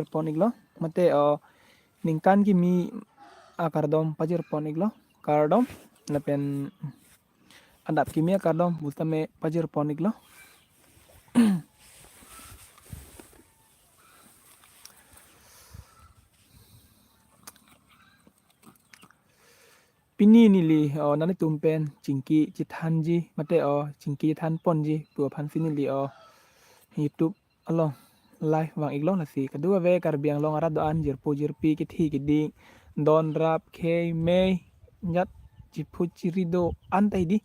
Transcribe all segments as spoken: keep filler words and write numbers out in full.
pon iklo, mate, o, ningkan kimi akardom pajir pon iklo, kardom, lapen adap kimi akardom pusitame pajir pon iklo. Pini neli, o, nanglitum pen chingki chethanji, mate, o, chingki chethan ponji pu aphansi neli, o, YouTube along live vang iklo. Lasi kadokave Karbi Anglong arat do-an, jirpo jirpi, kithi kiding, don rap, khei mei, jat chiphu chiri do-an ta hedi.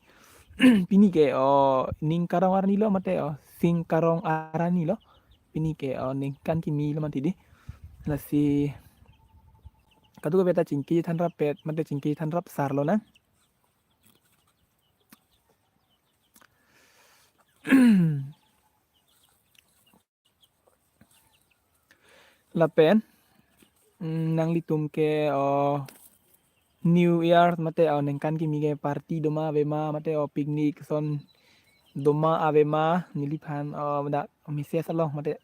Pini ke, o, ning karong arni lo, mate, o, sing karong arni lo. Pini ke, o, ningkan kimi lo mati hedi. Lasi kadokave ta chingki than rap pet, mate chingki than rap sar lonang. Lapen, mm, nanglitum ke, o, New Year, mate, o, ningkan kimi ke party doma avema, mate, o, picnic son doma avema, neliphan, o, dak message along, mate,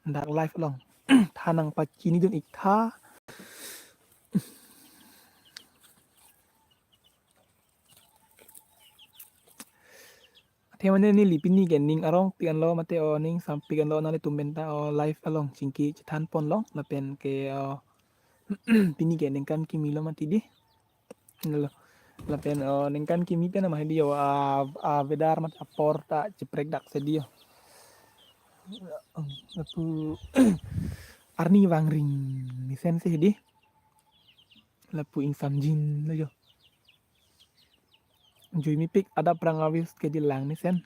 dak live along than nangpachinidun ik tha. Athe mane neli pini ke ning arongpik anlo, mate, o, ning sampik anlo, nanglitum pen ta, o, live along chingki chethan ponlong, lapen ke, o, pini ke ningkan kimi lo mati hedi. Lo. Lapen, o, ningkan kimi pen ama hedi, o, a, a weather mate apor ta chiprek dak si hedi, o. Lapu arni vangring mesen si hedi. Lapu ingsamjin lo jo. Jui mepik adap prang avis ke dilang mesen.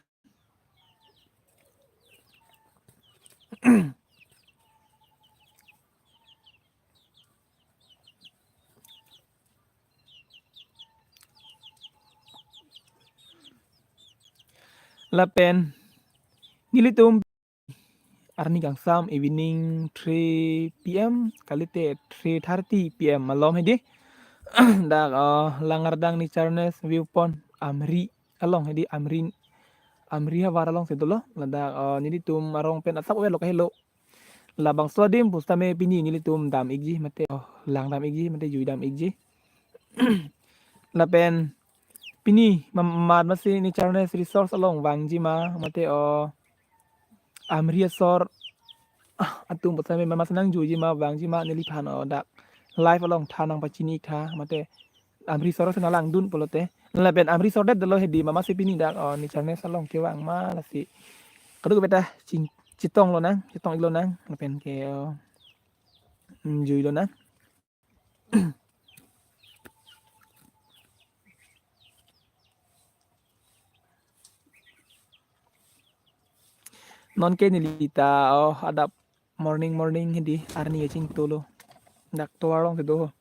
Lapen nelitum arni kangsam evening three P M kalite three thirty P M malom hedi. Dak, eh, Langardang Nature Nest View Point Amri along hedi, Amri, Amri havar alongsi dolo. Ladak, eh, nelitum arong pen asap ave lo kahelo. Labangso adim pusitame pini nelitum dam ikji mate, oh, lang dam ikji mate jui dam ikji. Lapen pini ma-, mat masi Nature Nest Resource along vangji ma mate, oh, Amri asor, ah, atum pusitame mama senang juji ma vangji ma neliphan, oh, dak live along than nangpachini ik tha mate Amri asor si nanglang dun pulote. Lapen Amri asor det dolo hedi, mama si pini dak, oh, Nature Nest along kevang ma lasi. Kadokave ta ching-, chetong lonang, chetong ik lonang, lapen ke, oh, mm, jui lonang. Non ke neli ta, oh, adap morning morning hedi arni kachingthu lo. Dak tovar alongsi do.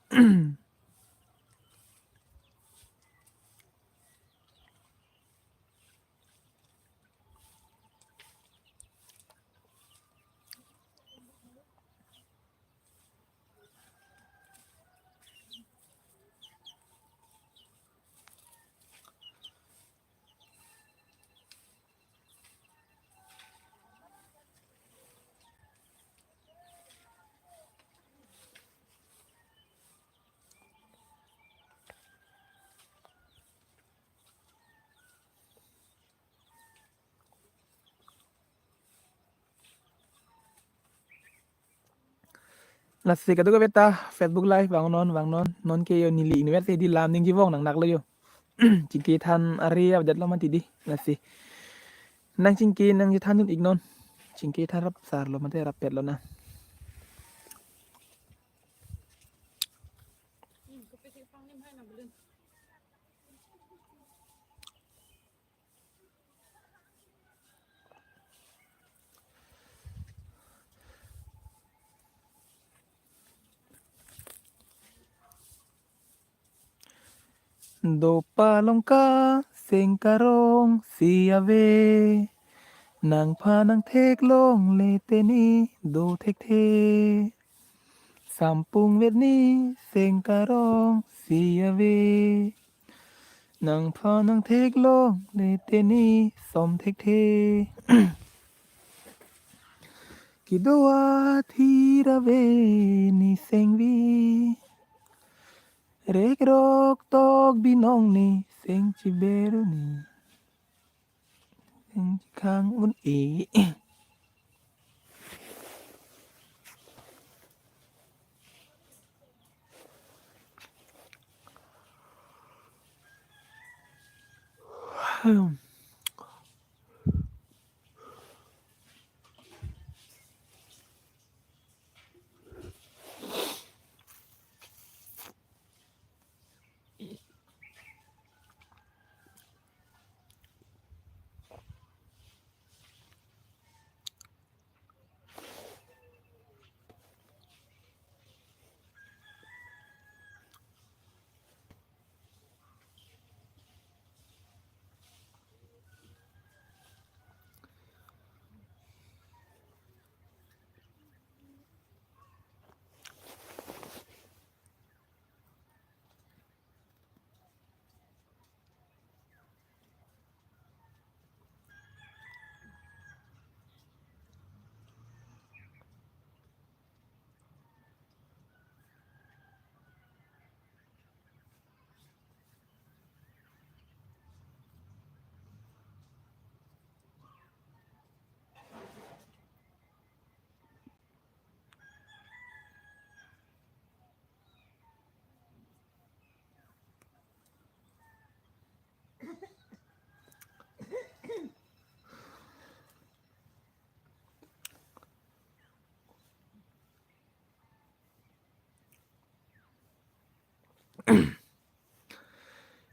Hmm. Lasi kadokave ta Facebook Live vangnon, vangnon, non ke yo neli inutvet si hedi lam ningje vong nang naklo yo. Chingki than ari avedet lo mati hedi, lasi. Nang chingki nangchethan dun ik non. Chingki than rap sar lo mate rap pet lonang. Dopa longka seng karong si ave, nangphan nangtheklongle tene do thekthe. Sampung vet ni seng karong si ave. Nangphan nangtheklongle te ne som thekthe. Kedo athir ave ne sengvi. Rekrok tok binong ne seng chiberu ne. Seng chikhang un-e.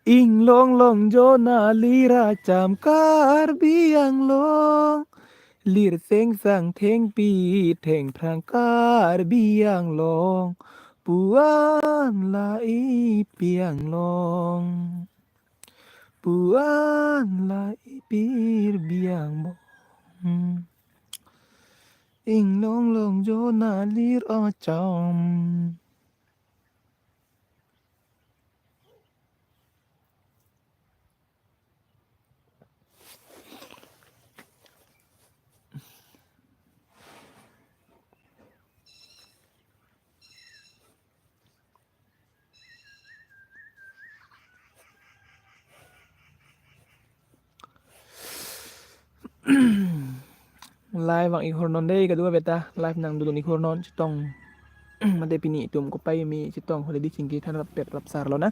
Inglong long jona lir acham Karbi Anglong. Lir sengsang thengpi thengphrang Karbi Anglong. Puan la ipi anglong. Puan la ipir biang bong. Inglong long jona lir acham. Live vang-ik hur non dei, kadokave ta live nangdodun-ik hur non, chetong. Mate pini itum kopai me chetong hole di chingki than rap pet rap sar lo na.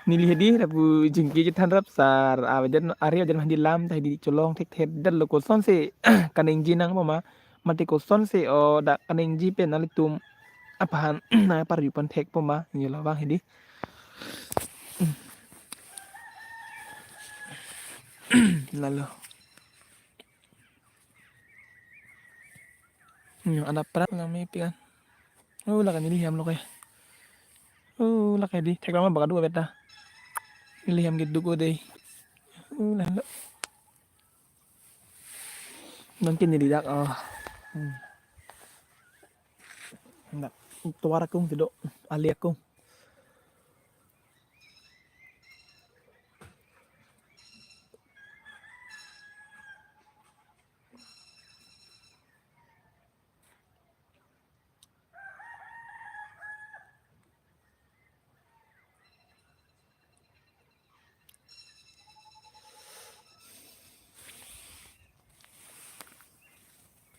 Neli hedi lapu chingki chethan rap sar, avedet, are avedet handi lam ta hedi cholong thekthedet lo, kosonsi kaningje nang poma, mate kosonsi o dak kaningje pen nanglitum aphan nangparju pon thek poma, neli lo vang hedi. Lalo. Yo, ada prak nang mepi kan. Oh, lake neli hem lo ke. Oh, lake di. Thek lama baka dua beta. Neli hem keduk o dei. Oh, lalo. Nang ke neli dak, oh. Hmm. Dak. Tuar akung kedo. Ali akung.